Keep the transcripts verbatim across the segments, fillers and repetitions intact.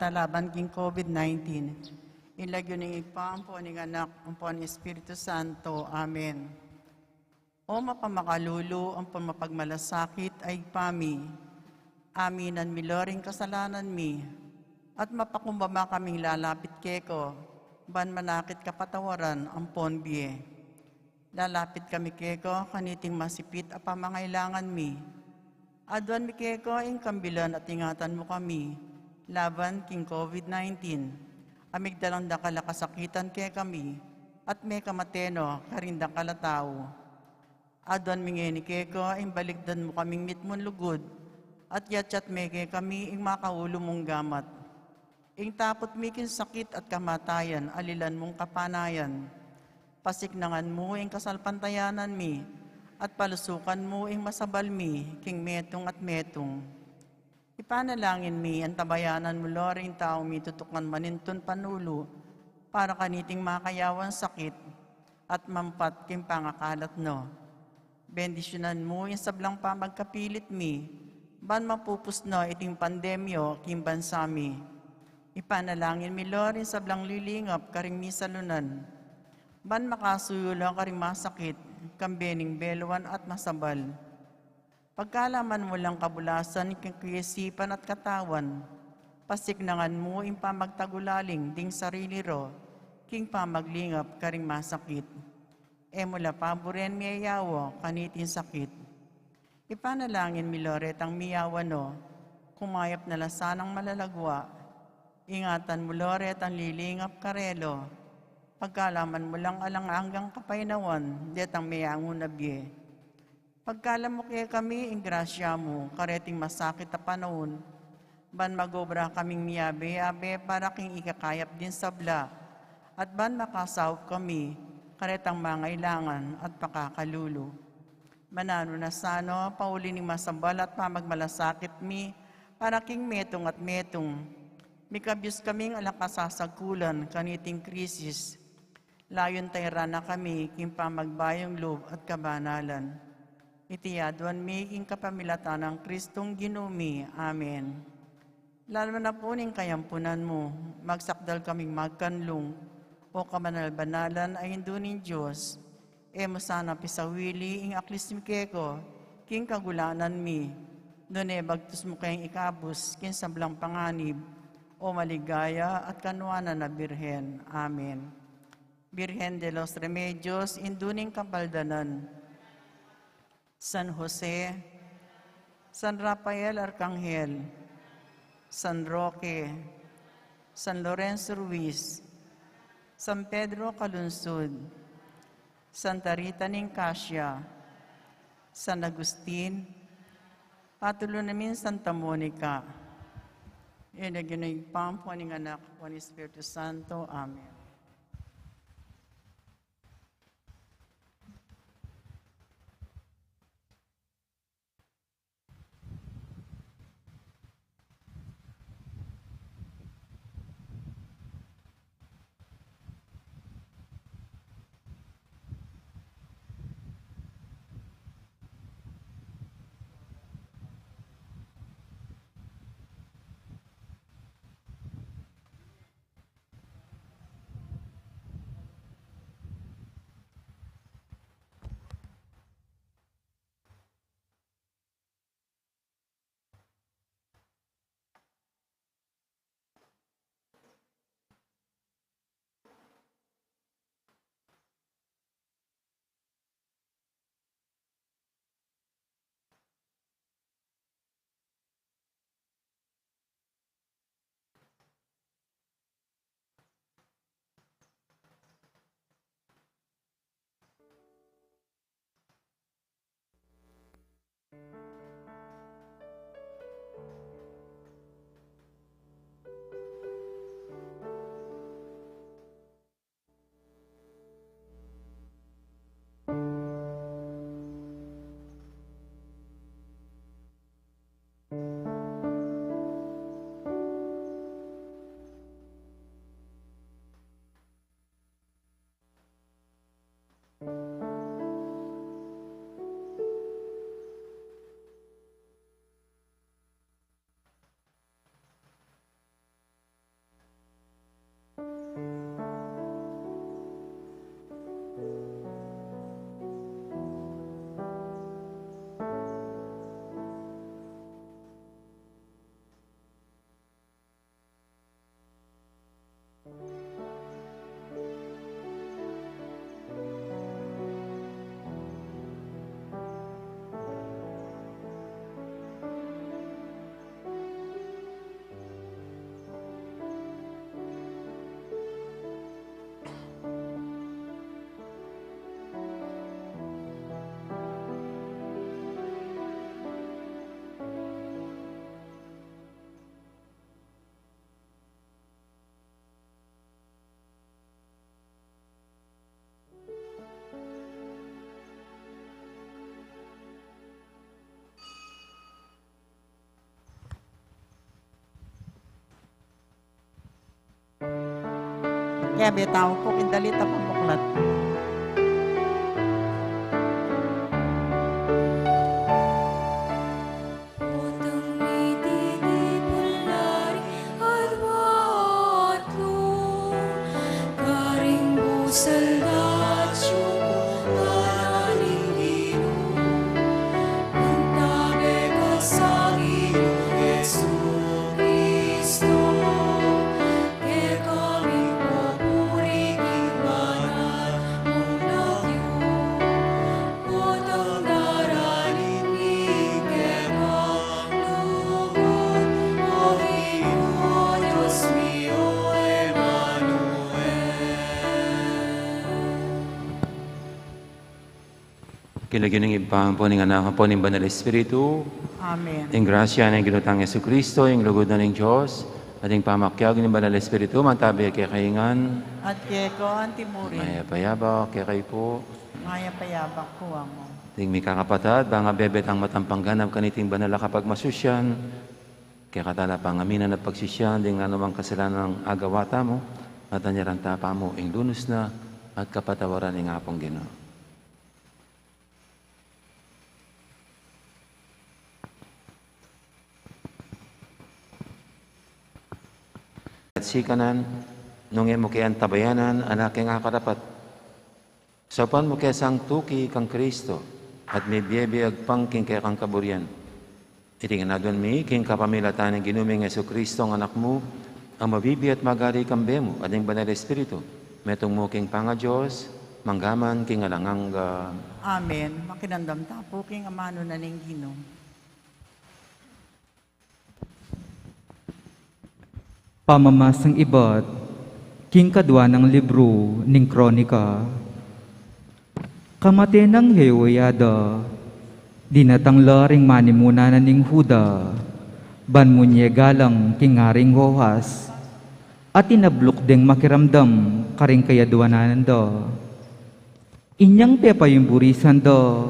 laban king COVID nineteen. Ing lagyu ning Ibpa, ampo ning Anak, ampo ning Espiritu Santo. Amen. O mapamakalulu, ampo mapagmalasakit a Ibpa mi, aminan mi lo ring kasalanan mi, at mapakumbaba kaming lalapit keka, ban manakit kapatawaran ampon bie. Lalapit kami keka kaniting masipit a pamangailangan mi. Aduan mi keka ing kambilan at ingatan mu kami laban king COVID nineteen, a migdalang dakal a kasakitan kekami, at mekamate no karing dakal a tau. Aduan mi ngeni keka ing balikdan mu kaming mitmung lugud, at yatyat me kekami ing makaulu mung gamat. Ing takut mi king sakit at kamatayan, alilan mung kapanayan. Pasiknangan mu ing kasalpantayanan mi, at palusukan mu ing masabal mi king metung at metung. Ipanalangin mi, antabayanan mu lo ring taung mitutukan manintun panulu para kaniting makayawan sakit at mampat king pangakalat no. Bendisyunan mu ing sablang pamagkapilit mi, ban mapupus no iting pandemya king bansa mi. Ipanalangin mi lo ring sablang lilingap karing misalunan, ban makasuyu lo karing masakit, kambe ning beluan at masabal. Pagkalaman mu lang kabulasan king kaisipan at katawan, pasiknangan mu ing pamagtagulaling ding sarili ro, king pamaglingap karing masakit. E mu la paburen miyayawa kaniting sakit. Ipanalangin mi lo retang miyawa no, kumayap na la sanang malalagwa. Ingatan mu lo retang lilingap karela. Pagkalaman mu lang alang anggang kapaynawan detang meyangu na bie. Pagkalam mu kekami ing grasya mu kareting masakit a panaun, ban magobra kaming miyabe-abe para king ikakayap ding sabla, at ban makasaup kami karetang mangailangan at pakakalulu. Mananu na sana pauli ning masabal at pamagmalasakit mi para king metung at metung. Mikabyus kaming alang kasasagkulan kaniting krisis. Layun tayran na kami king pamagbayung lub at kabanalan. Iti aduan mi king kapamilatan nang Kristong Ginu mi. Amen. Lalu na pu ning kayampunan mu, magsakdal kaming magkanlung, o kabanal-banalan a Indu ning Dios, e mu sana pisawili ing aklis mi keka king kagulanan mi, nune bagtus mu keng ikabus king sablang panganib, o maligaya at kanuanan a Birhen. Amen. Virgen de los Remedios, Indu ning Kapaldanan, San Jose, San Rafael Arkanghel, San Roque, San Lorenzo Ruiz, San Pedro Calungsod, Santa Rita ning Cascia, San Agustin, patulunan mi ing Santa Monica. Ing lagyu ning Ibpa, ampo ning Anak, ampo ning Espiritu Santo. Amen. Kaya betaw po, kindali ta pamuklat. King lagyu ning Ibpa, ampo ning Anak, ampo ning Banal Espiritu. Amen. Ing grasya ning Ginu tang Jesucristo, ing lugud na ning Dios, at ing pamakiabe ning Banal Espiritu, mantabi kekayu ngan. At keka anti mu rin. Mayap a yabak kekayu pu. Mayap a yabak pu, Among. Ding mikakapatad, bang bebe tang matampang ganap kaniting banal a kapagmasusyan, kekatamu pang aminan at pagsisian ding nanumang kasalanan a agawa tamu, at anyaran ta pa mu ing lunus na at kapatawaran ning Apung Ginu. At sikanan, nung e mu ke antabayanan, anak, ing akarapat, saupan mu ke sang tuki kang Kristo, at mebie agpang king kekang kaburian. Iti ngan aduan mi king kapamilatan ning Ginu ming Jesucristo, ing Anak mu, a mabibie at magari kambe mu at ning Banal Espiritu, metung mu king pangaDios, mangga man king alang angga. Amen. Makiramdam ta pu king amanu na ning Ginu. Pamamasang ibat king kadua nang libru ning Kronika. Kamate nang Jehoiada, dinatang la ring manimuna na ning Juda, ban munye galang king Aring Joas, at inabluk deng makiramdam karing kayaduanan da. Inyang pepayumburisan da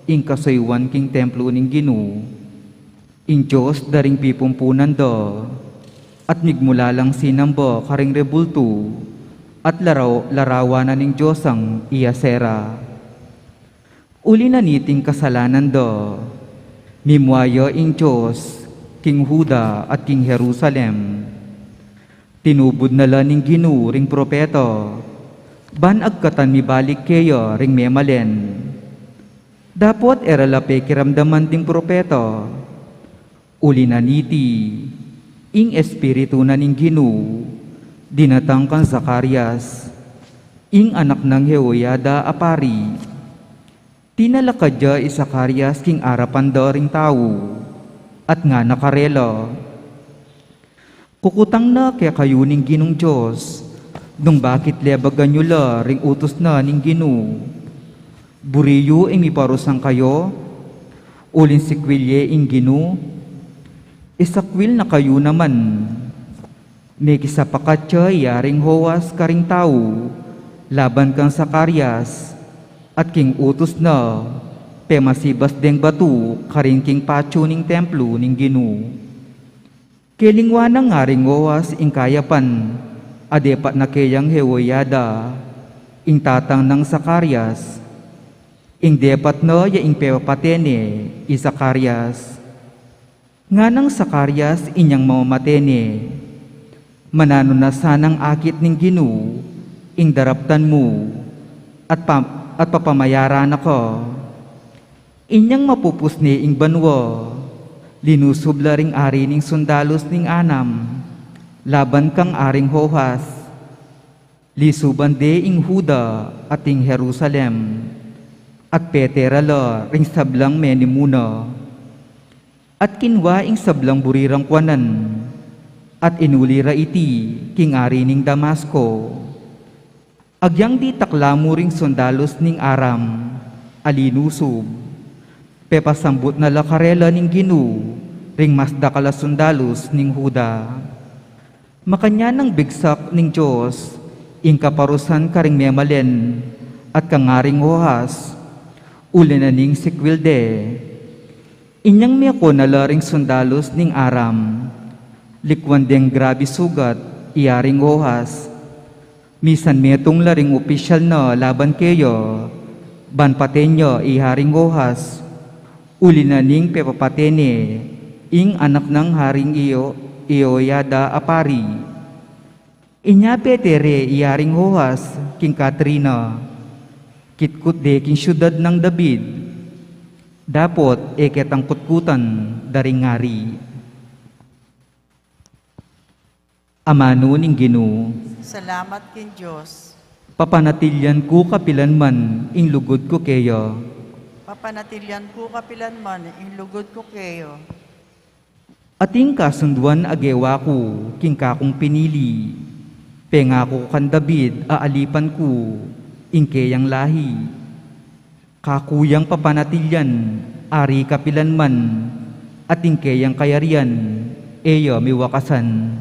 ing kasuyuan king templo ning Ginu, ing Dios da ring pipumpunan da, at migmula lang sinamba karing rebultu at laraw-, larawan na ning diosang i Asera. Uli na niting kasalanan da, mimua ya ing Dios king Juda at king Jerusalem. Tinubud na la ning Ginu ring propeta, ban agkatan mibalik keya ring memalen. Dapot e ra la pekiramdaman ding propeta. Uli na niti, ing Espiritu na ning Ginu dinatang kang Zacarias, ing anak nang Jehoiada a pari. Tinalakad ya i Zacarias king arapan da ring tau, at ngana karela, Kukutang na kekayu ning Ginung Dios, nung bakit lebagan yu la ring utus na ning Ginu. Buri yu ing miparusang kayu, uling sikwil ye ing Ginu, isakwil na kayu naman. Mekisapakat ya i Aring Joas karing tau laban kang Zacarias, at king utus na, pemasibas deng batu karin king patyu ning templo ning Ginu. Kelingwa nang Aring Joas ing kayapan a depat na keyang Jehoiada, ing tatang nang Zacarias, ing depat na ya ing pepapate ne i Zacarias. Nganang Zacarias inyang mamamate ne, mananu na sanang akit ning Ginu ing daraptan mu, at pa-, at papamayaran na ka. Inyang mapupus ne ing banua, linusub la ring ari ning sundalus ning anam laban kang Aring Joas. Lisuban de ing Juda at ing Jerusalem, at pete ra la ring sablang menimuna. At kinwa ing sablang buri rang kuanan, at inuli ra iti king ari ning Damasco. Agyang ditak la mu ring sundalus ning Aram a linusub, pepasambut na la karela ning Ginu ring mas dakal a sundalus ning Juda. Makanyan nang bigsak ning Dios ing kaparusan karing memalen at kang Aring Joas, uli na ning sikwil de. Inyang meko na la ring sundalus ning Aram, likuan deng grabe sugat i Aring Joas. Misan metung la ring opisyal na laban keya, ban paten ya i Haring Joas, uli na ning pepapate ne ing anak nang Haring Iyo-, Iyoyada a pari. Inya pete re i Haring Joas king Katrina, kitkut de king siudad nang David, dapot e ketang kutkutan da ring ari. Amanu ning Ginu. Salamat king Dios. Papanatilian ku kapilanman ing lugud ku keya. Papanatilian ku kapilanman ing lugud ku keya. Ating kasunduan a gewa ku king kakung pinili, pengaku ku kang David a alipan ku ing keyang lahi. Kaku yang papanatilian, ari kapilanman, at ing keyang kayarian, e ya miwakasan.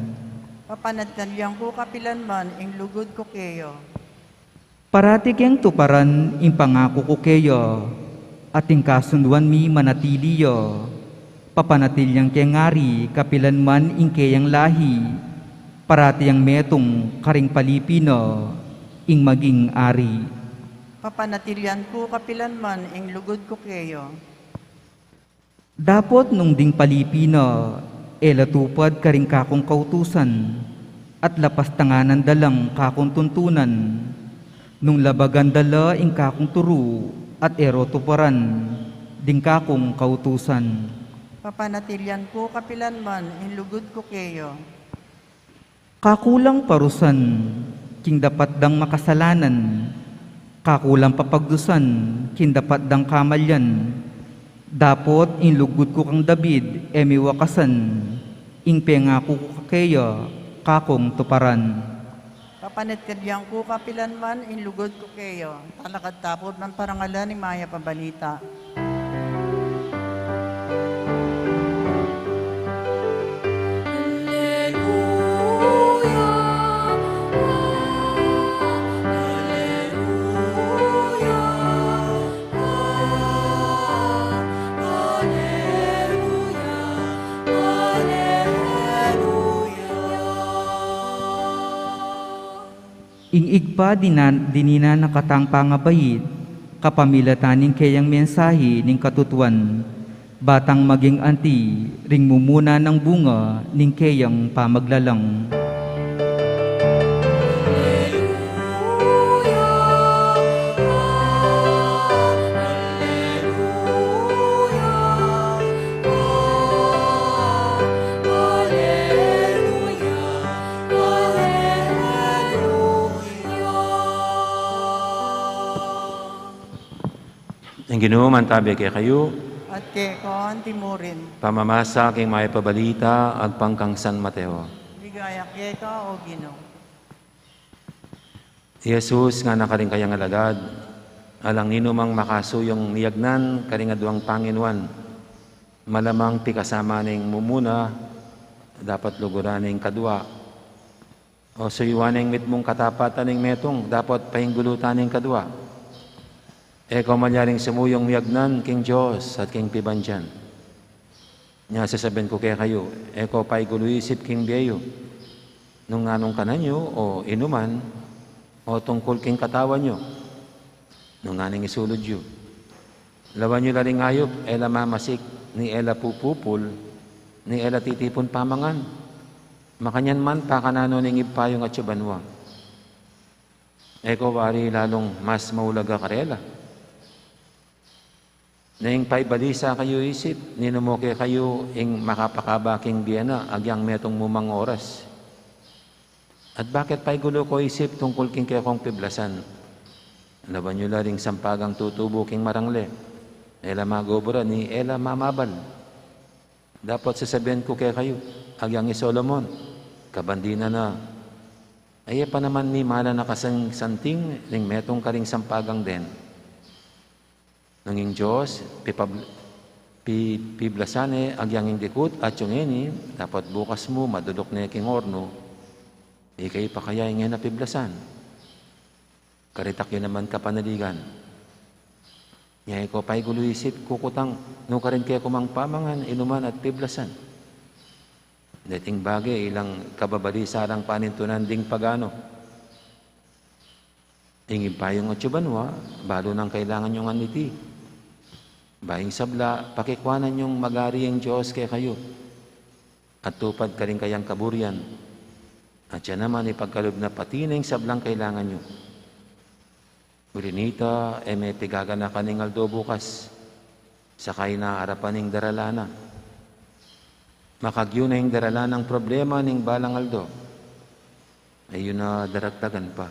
Papanatilian ku kapilanman ing lugud ku keya. Parati keng tuparan ing pangaku ku keya, at ing kasunduan mi manatili ya. Papanatilian keng ari kapilanman ing keyang lahi, parati yang metung karing palipi na ing maging ari. Papanatilian ku kapilanman ing lugud ku keya. Dapot nung ding palipi na e la tupad karing kakung kautusan, at lapastanganan da lang kakung tuntunan, nung labagan da la ing kakung turu, at e ro tuparan ding kakung kautusan. Papanatilian ku kapilanman ing lugud ku keya. Kaku lang parusan king dapat dang makasalanan, kaku lang papagdusan king dapat dang kamalian. Dapot ing lugud ku kang David e miwakasan, ing pengaku ku keya kakung tuparan. Papanatilian ku kapilanman ing lugud ku keya. Talakad ta pu ban parangalan ing mayap a balita. Alleluia, alleluia, alleluia, alleluia. Ing Ibpa dinan-, dinina na katang pangabait, kapamilatan ning keyang mensahe ning katutuan, ba tang maging anti ring mumuna nang bunga ning keyang pamaglalang. Ing Ginu mantabi kekayu. At keka antimurin. Pamamasa king mayap a balita agpang kang San Mateo. Ligaya keka, O Ginu. I Jesus ngana karing kayang alagad, alang ninumang makasuyung miyagnan karing aduang panginuan, malamang pikasama ning mumuna, dapat luguran ning kadua. O suyuan ing mitmung katapatan ning metung, dapot painggulutan ning kadua. E ko malyaring sumuyung miyagnan king Dios at king pibandian. Nya sasabian ku kekayu, e ko paigulu isip king bie yu, nung nanung kanan yu o inuman, o tungkul king katawan yu, nung nanung isulud yu. Lawan yu la ring ayup, e la mamasik, ni e la pupupul, ni e la titipun pamangan. Makanyan man pakananu ning Ibpa yung atsu banua. E ko wari lalung mas maulaga karela? Neng paibalisa kayu isip, ninu mu kekayu ing makapakaba king bie na agyang metung mu mang oras? At bakit paigulu ko isip tungkul king kekong piblasan? Lawan yu la ring sampagang tutubu king marangle, e la magobra ni e la mamabal. Dapot sasabian ku kekayu, agyang i Solomon, kabandi na na, e ya pa naman mimala na kasing santing ring metung karing sampagang den. Nung ing Dios pipab-, pi-, piblasan ne agyang ing dikut, at yung ini, dapot bukas mu maduduk ne king ornu, ika pa kaya ing e na piblasan? Karitak yu naman kapanaligan. Nya e ko paigulu isip, kukutang, nukarin ke ku mang pamangan, inuman at piblasan? Deting bage, ilang kababalisa rang panintunan ding pagano. Ing Ibpa yu atsu banua, balu nang kailangan yu ngan niti. Ba ing sabla, pakikuanan yung magari ing Dios kekayu, at tupad karing kayang kaburian. At siya naman ipagkalub na pati na ing sablang kailangan yu. Uli nita, e me pigaganakan ing aldo bukas, saka e na arapan ing daralan na. Makagyu na ing daralan nang problema ning balang aldo, e yu na daragdagan pa.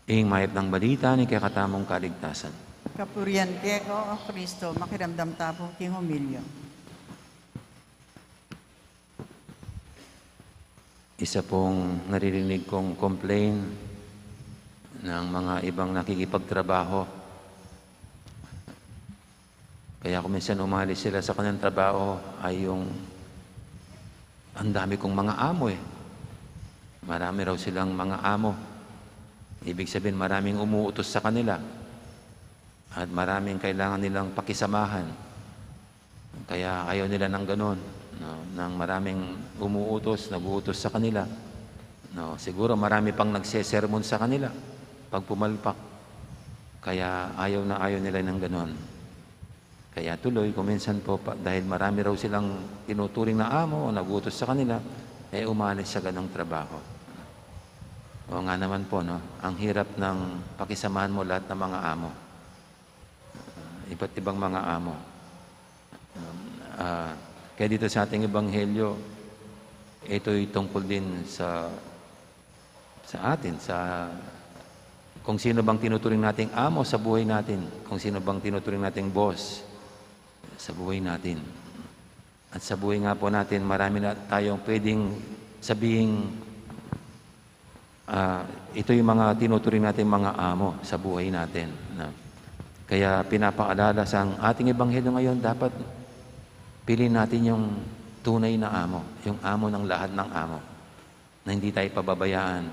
Ing mayap nang balita ning kekatamung kaligtasan. Kapurian keka, O Kristo. Makiramdam ta pu king homilya. Isa pung naririnig kong complain ng mga ibang nakikipagtrabaho. Kaya kung minsan umalis sila sa kanilang trabaho, ay yung, "Ang dami kong mga amo eh." Marami raw silang mga amo. Ibig sabihin, maraming umuutos sa kanila. At maraming kailangan nilang pakisamahan. Kaya ayaw nila ng ganun, no? Nang maraming umuutos, nag-uutos sa kanila. No? Siguro marami pang nagsesermon sa kanila pag pumalpak. Kaya ayaw na ayaw nila ng ganun. Kaya tuloy, kung minsan po, pa, dahil marami raw silang tinuturing na amo o nag-uutos sa kanila, eh, umalis sa ganong trabaho. O nga naman po, no? Ang hirap ng pakisamahan mo lahat ng mga amo. Ah, iba't ibang mga amo. Um, ah, kaya dito sa ating ebanghelyo, ito'y tungkol din sa, sa atin, sa kung sino bang tinuturing nating amo sa buhay natin, kung sino bang tinuturing nating boss sa buhay natin. At sa buhay nga po natin, marami na tayong pwedeng sabihing, ah, ito yung mga tinuturing nating mga amo sa buhay natin, no? Kaya pinapaalala sa ating ebanghelyo ngayon, dapat piliin natin yung tunay na amo, yung amo ng lahat ng amo, na hindi tayo pababayaan,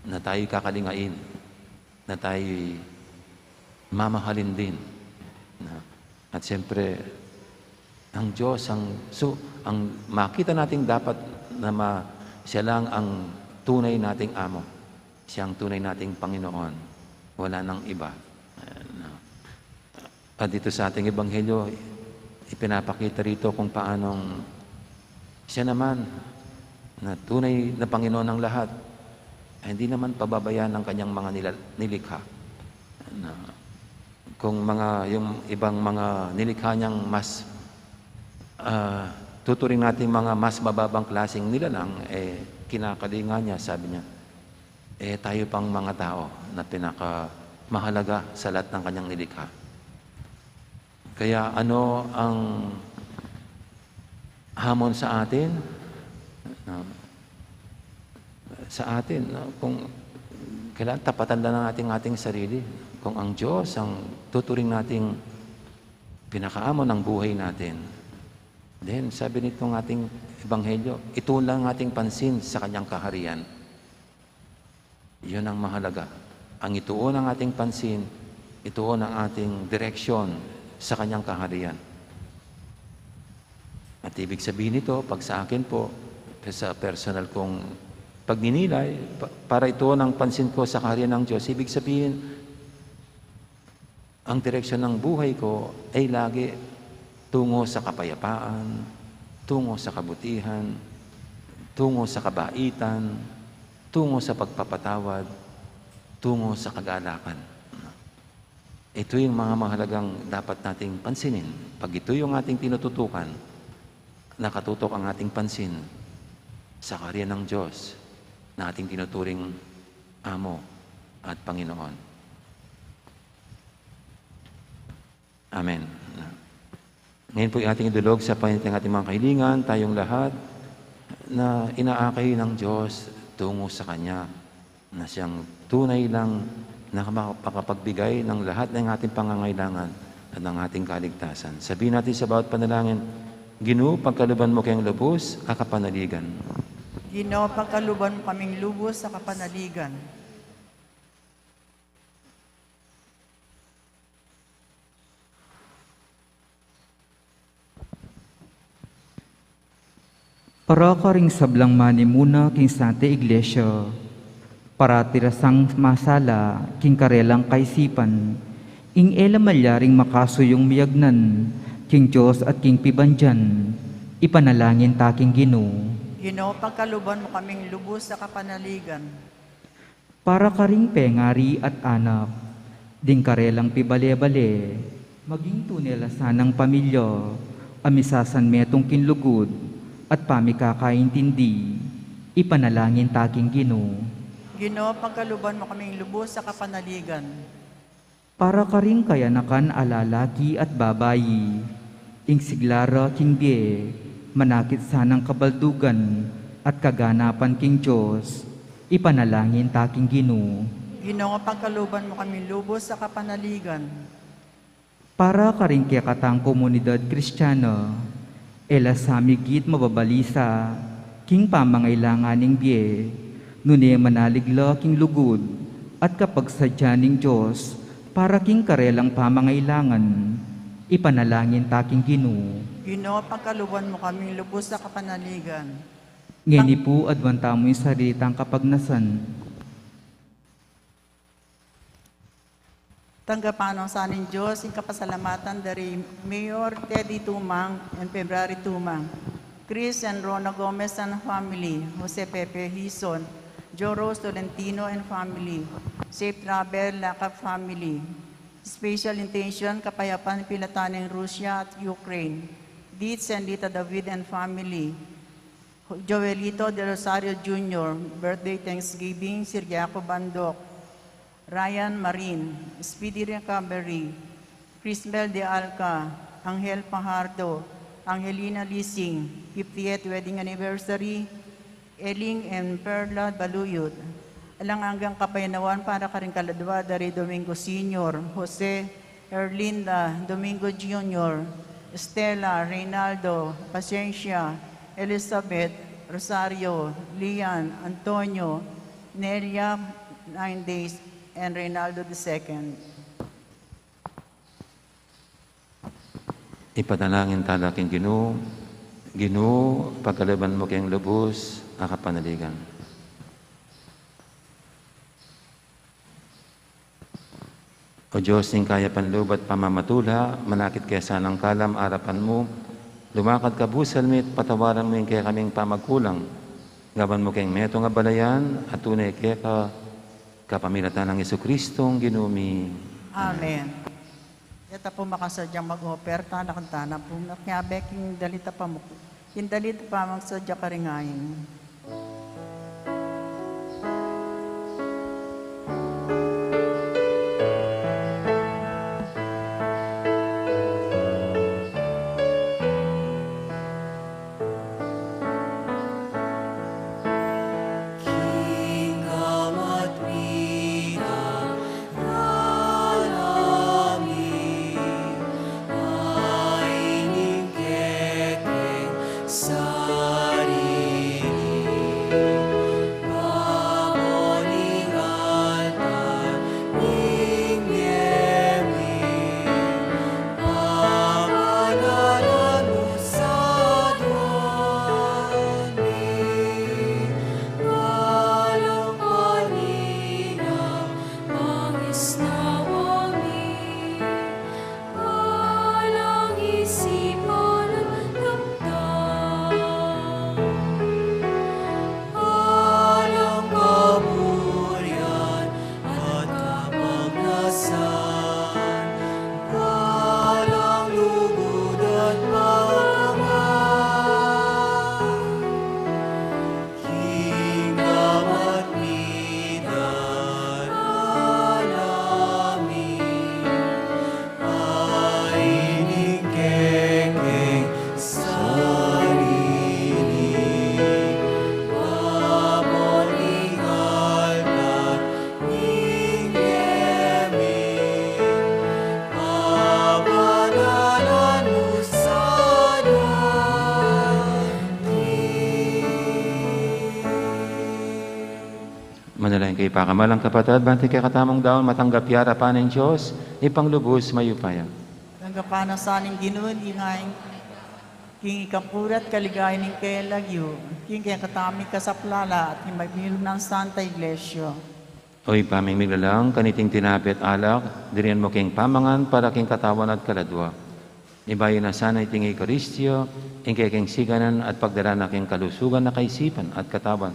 na tayo'y kakalingain, na tayo'y mamahalin din. Na, at siyempre, ang Diyos, ang, su-, ang makita nating dapat na ma-, siya lang ang tunay nating amo. Siya ang tunay nating Panginoon. Wala nang iba. Ayan, no? At dito sa ating ebanghelyo, ipinapakita rito kung paanong siya naman na tunay na Panginoon ng lahat ay hindi naman pababayaan ng kanyang mga nila-, nilikha. Na kung mga, yung ibang mga nilikha niyang mas, ah, tuturing natin mga mas mababang klaseng nilalang, eh, kinakalinga niya, sabi niya, eh, tayo pang mga tao na pinakamahalaga sa lahat ng kanyang nilikha. Kaya ano ang hamon sa atin? No? Sa atin, no? Kung kailangan tapatan lang natin ating sarili. Kung ang Diyos ang tuturing nating pinakaamo ng buhay natin, then, sabi nitong ating ebanghelyo, ituon lang ating pansin sa kanyang kaharian. Yun ang mahalaga. Ang ituon ang ating pansin, ituon ang ating direksyon sa kanyang kaharian. At ibig sabihin nito, pag sa akin po, sa personal kong pagninilay, pa-, para ituon ang pansin ko sa kaharian ng Diyos, ibig sabihin, ang direksyon ng buhay ko ay lagi tungo sa kapayapaan, tungo sa kabutihan, tungo sa kabaitan, tungo sa pagpapatawad, tungo sa kagalakan. Ito yung mga mahalagang dapat nating pansinin. Pag ito yung ating tinututukan, nakatutok ang ating pansin sa kaharian ng Diyos na ating tinuturing Amo at Panginoon. Amen. Ngayon po, ating idulog sa Panginoon ang ating mga kahilingan, tayong lahat na inaakay ng Diyos tungo sa Kanya, na siyang tunay lang na makakapagbigay ng lahat ng ating pangangailangan at ng ating kaligtasan. Sabihin natin sa bawat panalangin, "Ginu, pagkaluban mo keng lubus a kapanaligan." Ginu, pagkaluban mo kaming lubus a kapanaligan. Para karing sablang manimuna king Santa Iglesia, parati ra sang masala king karelang kaisipan, ing e la malyaring makasuyung miyagnan king Dios at king pibandian, ipanalangin ta king Ginu. Ginu, pagkaluban mu kaming lubus a kapanaligan. Para karing pengari at anak, ding karelang pibale-bale, maging tune la sanang pamilya a misasanmetung king lugud at pamikakaintindi, ipanalangin ta king Ginu. Ginu, pagkaluban mu kaming lubus a kapanaligan. Para karing kayanakan a lalaki at babai, ing sigla ra king bie, manakit sanang kabaldugan at kaganapan king Dios, ipanalangin ta king Ginu. Ginu, pagkaluban mu kaming lubus a kapanaligan. Para karing kekatang komunidad Kristiana, e la samigit mababalisa king pamangailangan ning bie, nune manalig la king lugud at kapagsadya ning Dios para king karelang pamangailangan, ipanalangin ta king Ginu. Ginu, pagkaluban mu kaming lubus a kapanaligan. Ngeni pu, aduan tamu ing sarili tang kapagnasan. Tanggapan na sa ning Dios ing kapasalamatan da ri Mayor Teddy Tumang and February Tumang, Chris and Rona Gomez and family, Jose Pepe Hizon, Joe Rose Tolentino and family, safe travel, Lakap family. Special intention, kapayapan pilatan ning Russia at Ukraine. Dietz and Lita David and family. Joelito Del Rosario Junior, birthday thanksgiving, Sir Jacob Andok, Ryan Marin, speedy recovery, Crismel de Alca, Angel Fajardo, Angelina Lising, fiftieth wedding anniversary, Eling and Perla Baluyot. Alang anggang kapaynawan para karing kaladwa da ri Domingo Senior, Jose, Erlinda, Domingo Junior, Stella, Reynaldo, Paciencia, Elizabeth, Rosario, Lian, Antonio, Nelia, nine days, and Reynaldo the second. Ipanalangin tala king Ginu. Ginu, pagkaluban mu keng lubus a kapanaligan. O Dios ning kayapan lub at pamamatula, manakit ke sanang kalam arapan mu, lumakad ka busal mi at patawaran mu ing kekaming pamagkulang. Gawan mu keng metung a balayan, at tune keka kapamilatan nang Jesucristong Ginu mi. Amen. Yata pu makasadyang mag-offer, tana kang tana pu, makiabe king dalit a pamuk-, king dalit a pamagsadya karing ain. Manalangin kayu, pakamalan kapatad, ban ing kekatamung daun matanggap ya arapan ning Dios, Ibpang lubus mayupaya. Tanggapan na sa ning Ginu ing ain. King ikapuri at kaligayan ning kayang lagyu, king kekatamung kasaplalan at king mabilug nang Santa Iglesia. O Ibpa ming miglalang, kaniting tinape at alak, dirinan mu king pamangan para king katawan at kaladua. Ibayu na sana iting Eukaristia, ing kekeng siganan at pagdalan na king kalusugan a kaisipan at katawan.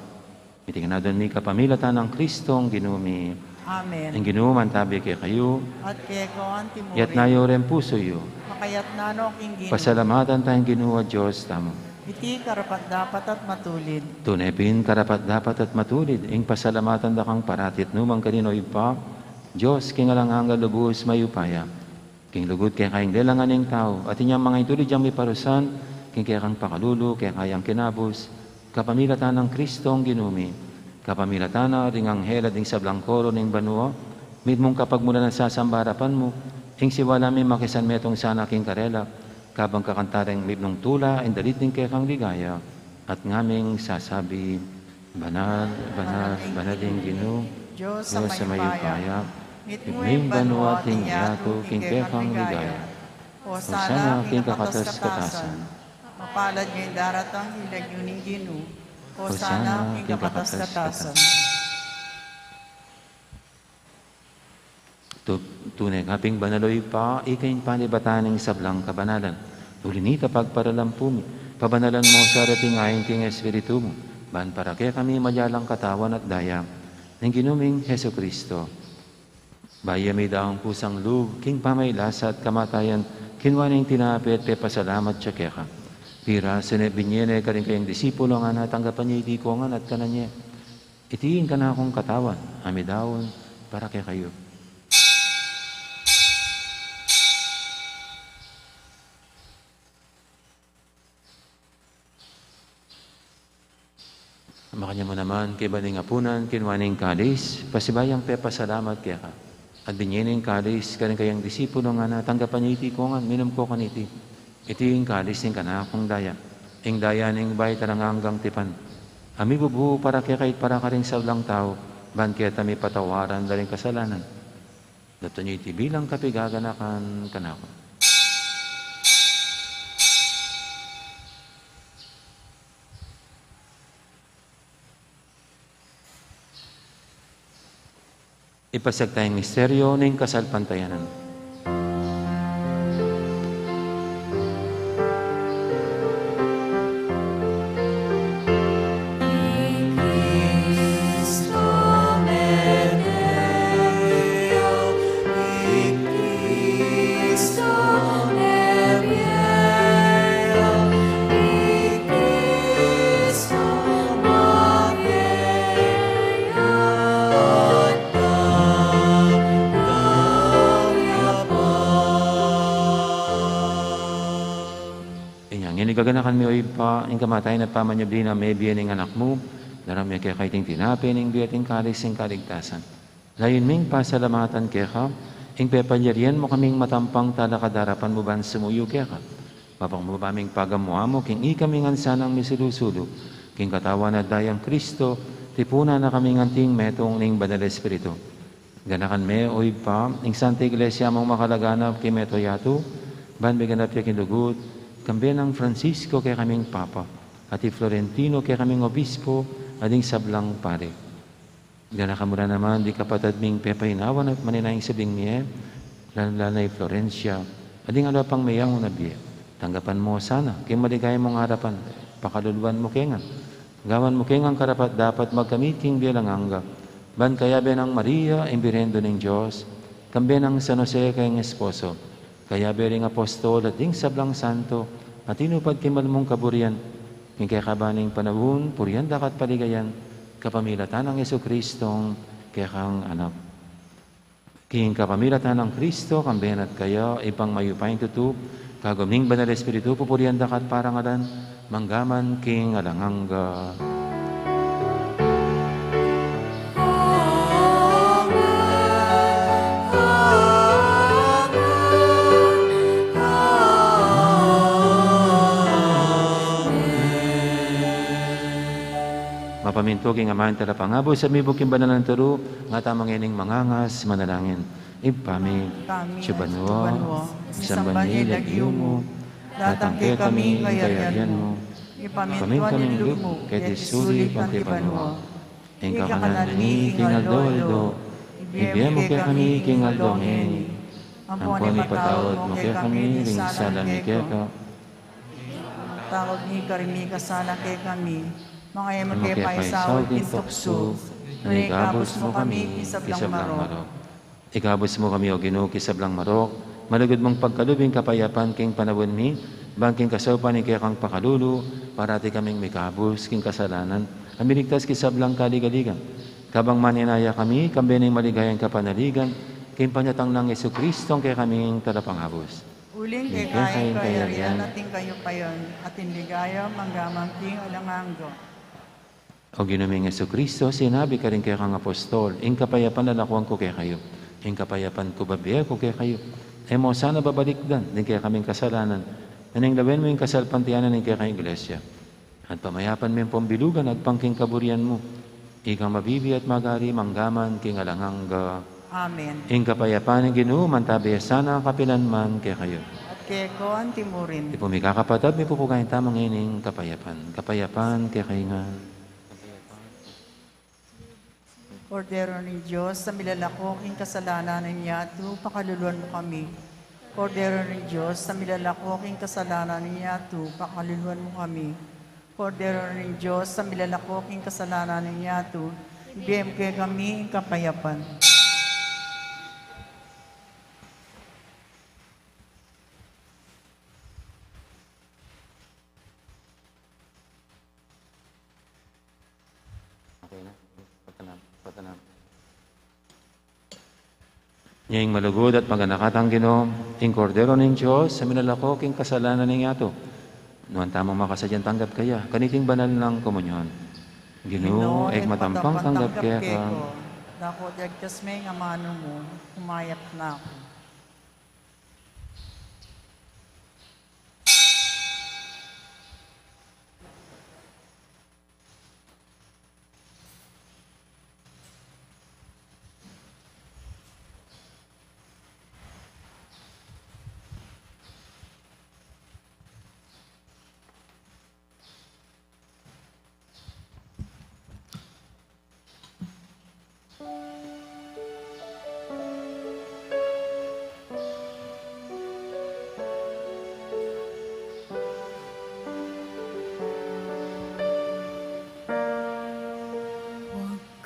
Iti ngan adwan mi kapamilatan nang Kristong Ginu mi. Amen. Ing Ginu mantabi kekayu. At keka mu rin. Itas yu ring pusu yu. Makatas no king Ginu. Pasalamatan taya ing Ginu a Dios tamu. Iti karapat-dapat at matulid. Tune pin karapat-dapat at matulid, ing pasalamatan da kang parati at nukarin man, O Ibpa, Dios king alang angga, lubus mayupaya. King lugud keka ing lelangan ning tau, at inyang manga intulid yang miparusan, king kekang pakalulu, keka yang kinabus, kapamilatan nang Kristong Ginu mi, kapamilatan na ring anghel at ding sablang koro ning banua, mitmung kapagmulan at sasamba king arapan mu, ing siwala mi makisanmetung sana king karela, kabang kakanta ring mitmung tula, ing dalit ning kekang ligaya, at ngaming sasabi, Banal, banal, banal ing Ginu, Dios a mayupaya. Mitmu ing banua at ing yatu king kekang ligaya. Hosana king kakatas-katasan. Mapalad ya ing daratang king lagyu ning Ginu. Hosana king kakatas-katasan. Tu-, tune ka pin banal, O Ibpa, ika ing panibatan ning sablang kabanalan. Uli na nita pagparalampu mi, pabanalan mu sa reting ain king Espiritu mu, ban para kekami maging katawan at daya ning Ginu ming Jesucristo. Bayu ya midaun kusang lub king pamaylasa at kamatayan, kinua ne ing tinape at pepasalamat ya keka. Pirasu ne, binie ne karing kayang disipulo, ngana, tanggapan ye iti kongan at kanan ye. Iti ing kanakung katawan a midaun para kekayu. Makanyan mu naman, kaybat ning apunan, kinua ne ing kalis, pasibayu yang pepasalamat keka. At binie ne ing kalis karing kayang disipulo, ngana, tanggapan ye iti kongan, minum ko kaniti. Iti ing kalis ning kanakung daya, ing daya ning bayu at alang anggang tipan, a mibubu para kekayu at para karing sablang tau, ban keta mipatawaran la ring kasalanan. Daptan ye iti bilang kapaganakan kanaku. Ipasiag taya ing misteryo ning kasalpantayanan. Inya ngeni gaganakan mi, o Ibpa, ing kamatayan at pamanyubli nang mebie ning Anak mu, daraun mi keka iting tinape ning bie at ing kalis ning kaligtasan. Layun ming pasalamatan keka ing pepalyarian mu kaming matampang talakad king arapan mu ban sumuyu keka. Papakumbaba ming pagamu-amu king ikami ngan sanang misulu-sulu king katawan at dayang Kristo, tipunan na kaming anting metung ning Banal Espiritu. Ganakan me, o Ibpa, ing Santa Iglesia mung makalaganap king mabilug a yatu, ban miganap ya king lugud, kambe nang Francisco kekaming Papa, at i Florentino kekaming Obispo, at ding sablang pari. Ganakan mu la naman ding kapatad ming pepainawa at manenaya king subling mie, lalu na i Florencia, at ding aliwa pang meyauna bie. Tanggapan mu la sana king maligaya mung arapan, pakaluluan mu kami ngan. Gawan mu kami ngan karapat-dapat magkamit king bie alang angga, ban kayabe nang Maria, ing Birhen Indu ning Dios, kambe nang San Jose kayang esposo, kayabe ring apostol at ding sablang santo a tinupad king mal mung kaburian, king kekaban ning panaun, purian da ka at paligayan, kapamilatan nang Jesucristong kekang Anak. King kapamilatan nang Kristo, kambe na at kaya, Ibpang mayupayang tutu, kagum ning Banal Espiritu, pupurian da ka at parangalan, mangga man king alang angga. Mapamintu king Ama, Anak, Talapangabus, at mibug king banal a turu, ngatamu ngening mangangas manalangin. Ibpa mi, atsu ka banua, misamban ya ing lagyu mu, Datang kekami ing kayarian mu. Mipamintuan ing lub mu keti sulip anti banua. Ing kakanan mi king aldo-aldo ibie mu kekami king aldo ngeni. Ampon ipatawad mu kekami ring sala mi keka. Tawad mi karing mikasala kekami. Manga e mu ke paisaul king tuksu, nune ikabus mu kami king sablang marok. Ikabus mu kami, O Ginu, king sablang marok. Malugud mung pagkalub ing kapayapan king panaun mi, ban king kasaupan ning kekang pakalulu, parati kaming mikabus king kasalanan, a miligtas king sablang kaligaligan. Kabang manenaya kami, kambe ning maligayang kapanaligan, king panyatang nang Jesucristo, ing kekaming Talapangabus. Uling keka ing kayarian at ing kayupayan, at ing ligaya, mangga man king alang angga. O Ginu ming Jesucristo, sinabi karing kekang apostol, ing kapayapan lalakuan ku kekayu, ing kapayapan ku bibie ku kekayu. E mu sana babalikdan ding kekaming kasalanan, nune lawen mu ing kasalpantayanan ning kekang Iglesia. At pamayapan me ampong bilugan agpang king kaburian mu. Ikang mabibie at magari mangga man king alang angga. Amen. Ing kapayapan ning Ginu mantabi sana kapilan man kekayu. At keka anti murin. Ipu ming kakapatad, mipupugayan tamu ngening kapayapan. Kapayapan kekayu ngan. Kordero ning Dios, a milalako king kasalanan ning yatu, pakaluluan mu kami. Kordero ning Dios, a milalako king kasalanan ning yatu, pakaluluan mu kami. Kordero ning Dios, a milalako king kasalanan ning yatu, ibie mu kekami ing kapayapan. Okay na? Patanan, patanan. Nya ing malugud at maganakang Ginu, ing Kordero ning Dios, a milalako king kasalanan ning yatu. Nuan tamung makasadyang tanggap kaya kaniting banal nang komunyon. Ginu, e ku matampang tanggap keka. Dapot yagkas me ing amanu mu, kumayap na ku.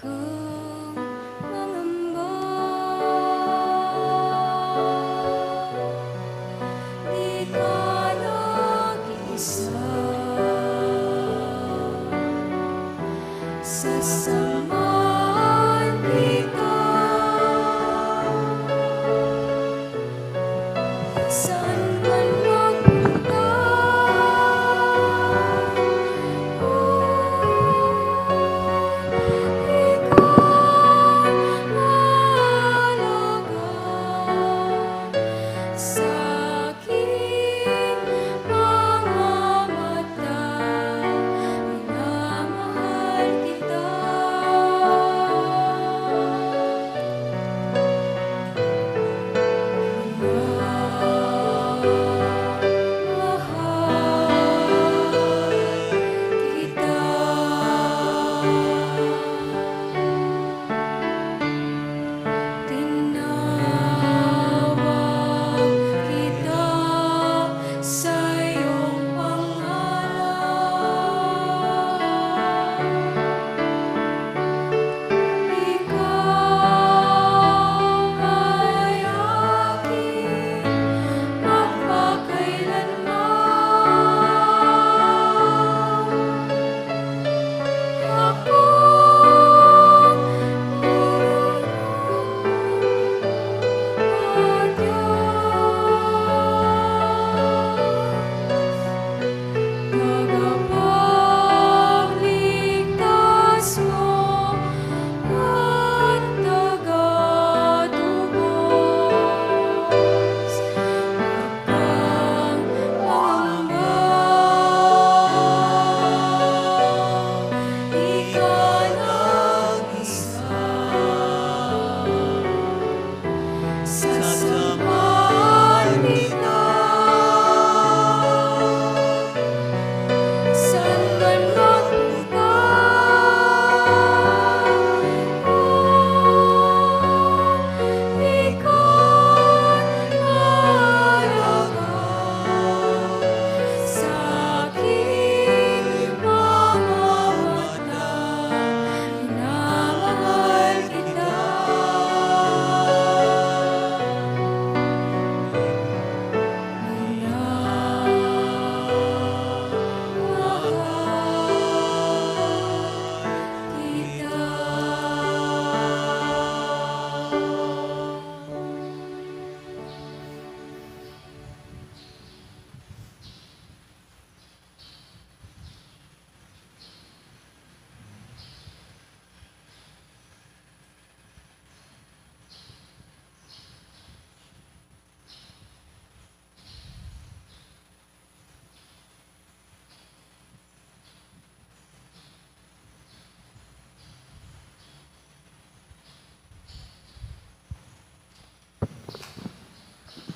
Kang mangamba, di ka nag-iisa. Sasamaan kita san man magpunta. O, ika'y mahalaga sa aking mga mata. Minamahal kita.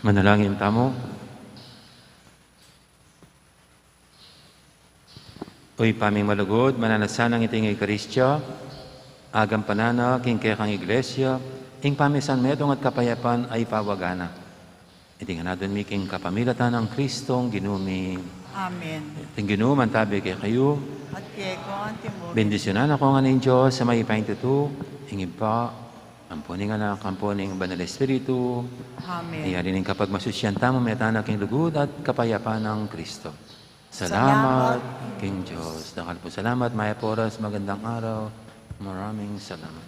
Manalangin tamu. O Ibpa ming malugud, mananu sanang iting Eukaristia, agampanan na king kekang Iglesia, ing pamisan metung at kapayapan a ipawaga na. Iti ngan adwan mi king kapamilatan nang Kristong Ginu mi. Amen. Ing Ginu mantabi kekayu. At keka mu rin. Bendisyunan na kayu ngan ning Dios a mayupayang tutu, ing Ibpa, ampo ning Anak, ampo ning Banal Espiritu. Amen. Iyari ning kapagmasusyan tamu, meta na king lugud at kapayapan nang Kristo. Salamat. Salamat king Dios. Dakal pung salamat, mayap a oras, magandang araw. Maraming salamat.